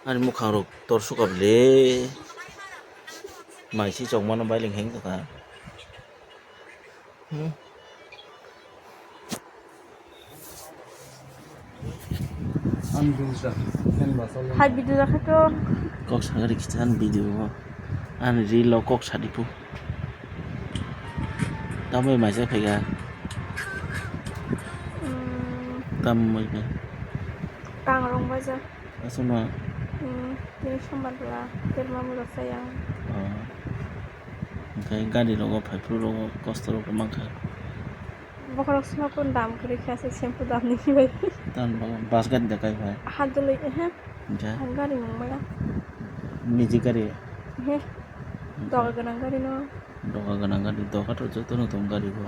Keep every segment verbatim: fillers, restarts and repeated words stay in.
Ani mukhang rok tor sukab le. Mai si chong mano bai ling heng kha. Hmm. Hai video da khato. Kok sagari kicha ani video o. Ani reel o kok sadi pu. Tamoi mai sa phaiga. Hmm. Tamoi ba. Tang rong baja. Aswkno? Hmm, tini sombar bwla, terma murok saya. Oh. Hwnkhe gari rogo phaiphuru rogo kosto rok mankha. Bokhorok swnokno dam kwrwi khe aswk shampoo dam ni bai. Tamni bagwi bus gari da kai bai? Hat dwlwi, ehe. Hwnkhe? Ang gari mung maya. Niji gari? Ehe. Hwnkhe? Doga gwnang gari no. Doga gwnang gari, doga to jotono tong gari bo.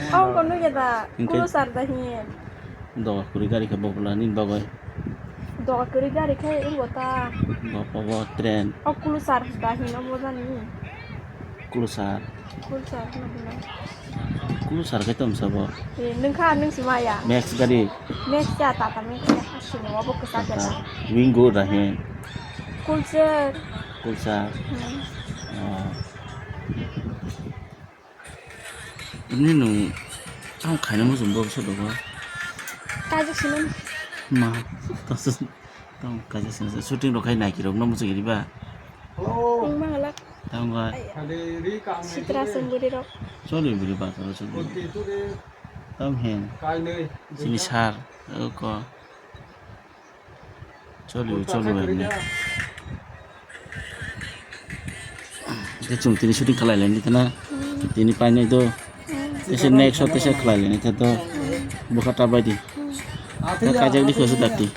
Ang kono ya da, hingke kulo sar da hin. Doga kwrwi gari khe bokla nini bagwi. Doga kwrwi gari khe wngbo ta. Bo, bo, bo, train. O kulo sar da hin obo jani. Kulo sar. Kulo sar no hino. Kulo sar khe tong sabo. Eh, nung kha, nung si maya. Max gari. Max ya, Tata Max ya, asini obo kwchak ya. Tata. Wingo da hin. Kulsar. Kulsar. Hmm. Oh. Ini nung tamo khaina muchung bo bwsa dogo. Kaijak sinon. Ma, tamo kaijak sinon. Shooting rok khai naiki rok no muchung iri ba. Hello. Ang mangalak. Tamo ga. Sitra semburi rok. Choli buri ba tamo choli. Tamo hen. Sini sar. Oko. Choli, choli, bai ni. Tei chwng tini shooting khlai laini khna. Tini painai do. Tei se next shot tei se khlai laini khe do. Bwkha ta bai di. Tei kaijak di kho se dakti.